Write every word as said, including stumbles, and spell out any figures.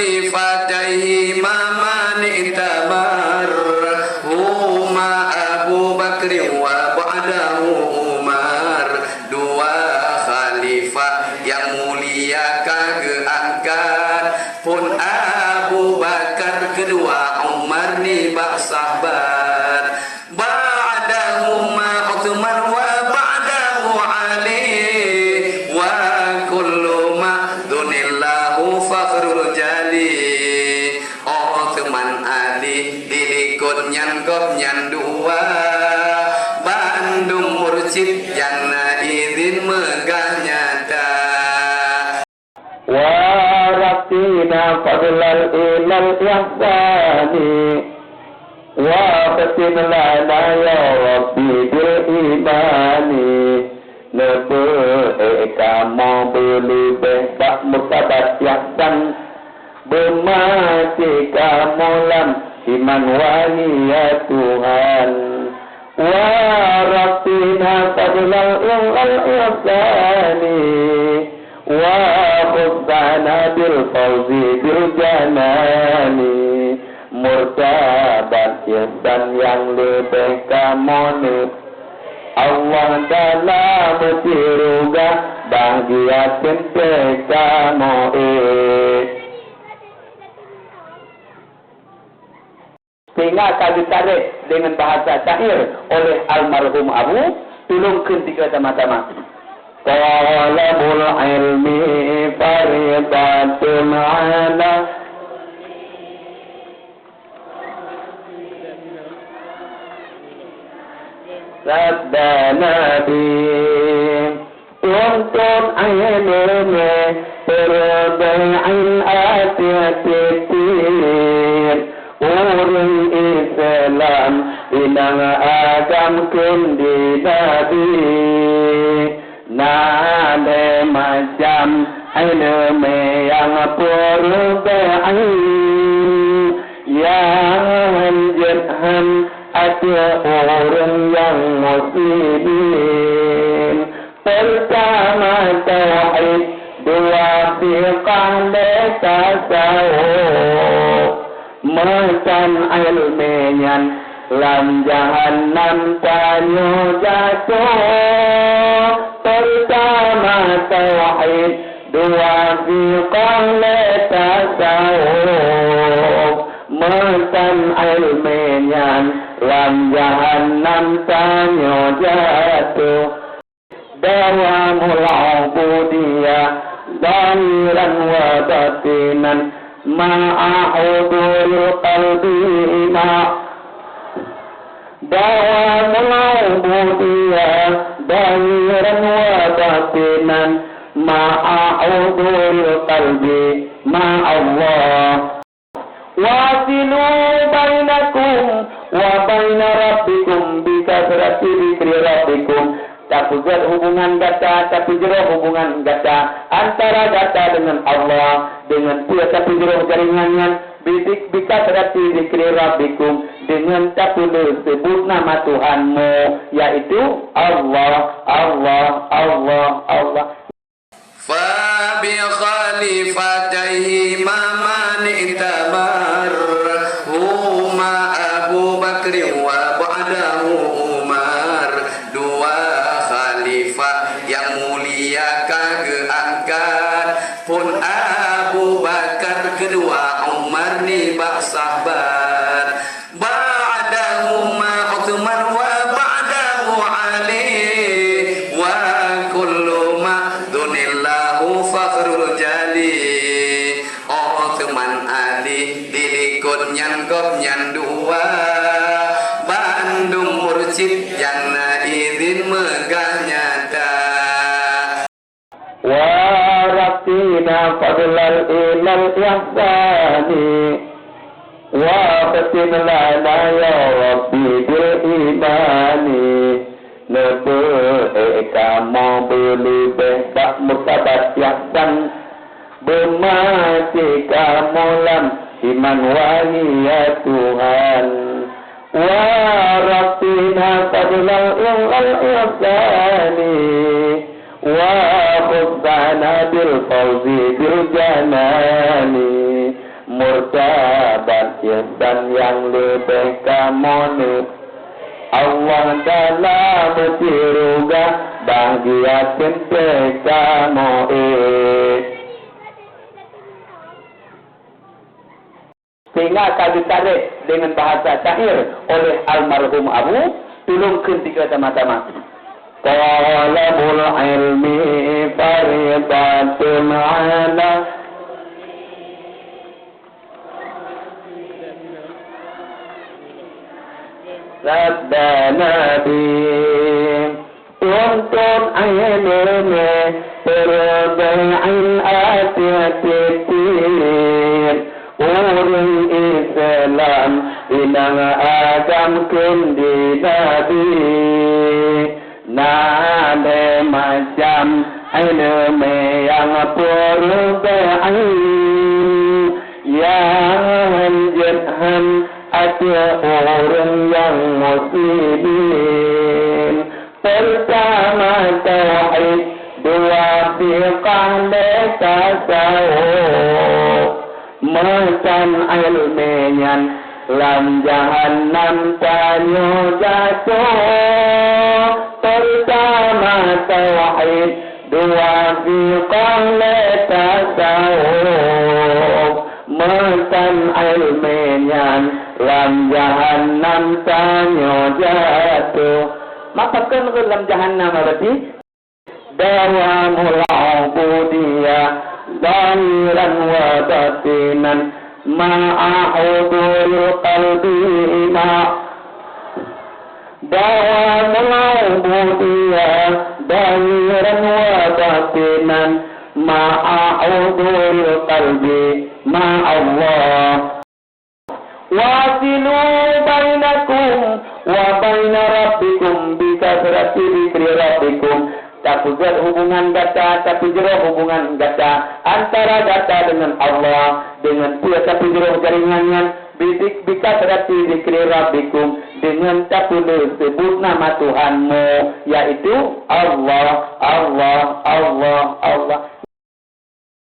Khalifataihi ma man i'tamar, huma Abu Bakrin wa ba'dahu Umar. Dua khalifah nyang mulia ka geuangkat, phon Abu Bakar, keudua Umar nibak sahabat. Ba'dahuma Utsman wa ba'dahu Ali, wa kullu ma'dunillahu fakhrul jali. Utsman, Ali, dilikot nyan gobnyan dua, bandum mursyid nyang na idhin meugah nyata. Warasina fadlan ilal ihsani, wa khatim lana ya Rabbi bil imani. Neubeuék kamoe beuleubeh bak meusabat ihsan, beumaté kamoe lam iman wahai ya Tuhan. Warasina fadlan ilal ihsani, wa khussana bil fauzi bil janani. Murtabat ihsan nyang leubeh kamoe neuk, Allah dalam syeuruga, bahgia teuntée kamoe. Sehingga ka geutarek dengan bahasa syair oleh almarhum Abu, tulung kheun tiga sama-sama. Talabul ilmi faridatun ala sabda Nabi. Tuntut iéleumé, peureubai até tieb-tieb. Ureuëng Islam inong agam kheun di Nabi, na lhée macam iéleumé nyang peureubai, nyang jeuet hán ateueh ureuëng nyang muslimin. Peurtama tauhid, dua fiqah, lhée tasawuf. Meusan iéleumé nyan lam jahannam tanyoe jatoh. Peurtama tauhid, dua fiqah, lhée tasawuf. Meusan iéleumé nyan lam jahannam tanyoe jatoh. Dawamul ubudiyah zahiran wa batinan, ma'a huduril qalbi ma. Dawamul ubudiyah zahiran wa batinan, ma'a huduril qalbi ma Allah. Wasilu bainakum wa baina rabbikum bi kasrati dzikri rabbikum. Tapeugét hubungan gata, tapeujroh hubungan gata antara gata deungon Allah, deungon peue tapeujroh jaringan nyan, bi, bi kasrati dzikri rabbikum, deungon tapeuleue seubut nama Tuhanmu, yaitu Allah, Allah, Allah, Allah. Fa bi khalifataihi ma man i'tamar, huma Abu Bakrin wa ba'dahu Umar. Dua khalifah nyang mulia ka geuangkat, phon Abu Bakar, keudua Umar nibak sahabat. Ba'dahuma Utsman wa ba'dahu Ali, wa kullu ma'dunillahu fakhrul jali. Utsman, Ali, dilikot nyan gobnyan dua, bandum mursyid nyang na idhin meugah nyata. Warasina fadlan ilal ihsani, wa khatim lana ya Rabbi bil imani. Neubeuék kamoe beuleubeh bak meusabat ihsan, beumaté kamoe lam iman wahai ya Tuhan. Warasina fadlan ilal ihsani, wa khussana bil fauzi bil janani. Sabat ihsan nyang leubeh kamoe neuk. Allah Taala meusiruga, bahgia teuntée kamoe. Sehingga ka geutarek dengan bahasa syair oleh almarhum Abu, tulung kheun tiga sama-sama. Thalabul ilmi faridatun ala Sabda Nabi, tuntut iéleumé, peureubaih até tieb-tieb. Ureuëng Islam inong agam kheun di Nabi. Na lhée macam iéleumé nyang peureubaih, nyang hanjeuet han ateueh ureuëng nyang muslimin. Peurtama tauhid, dua fiqah, lhée tasawuf. Meusan iéleumé nyan lam jahannam tanyoe jatoh. Peurtama tauhid, dua fiqah, lhée tasawuf. Meusan iéleumé nyan lam jahannam tanyoe jatoh. Maka kon lam jahannam berarti Dawamul ubudiyah zahiran wa batinan ma'a huduril qalbi ma-, dawamul ubudiyah zahiran wa batinan ma'a huduril qalbi ma'allah. Wasilu bainakum wa baina rabbikum bi kasrati dzikri rabbikum. Tapeugét hubungan gata, tapeujroh hubungan gata antara gata deungon Allah, deungon peue tapeujroh jaringan nyan, bi dik-, bi kasrati dzikri rabbikum, deungon tapeuleue seubut nama Tuhanmu, yaitu Allah, Allah, Allah, Allah.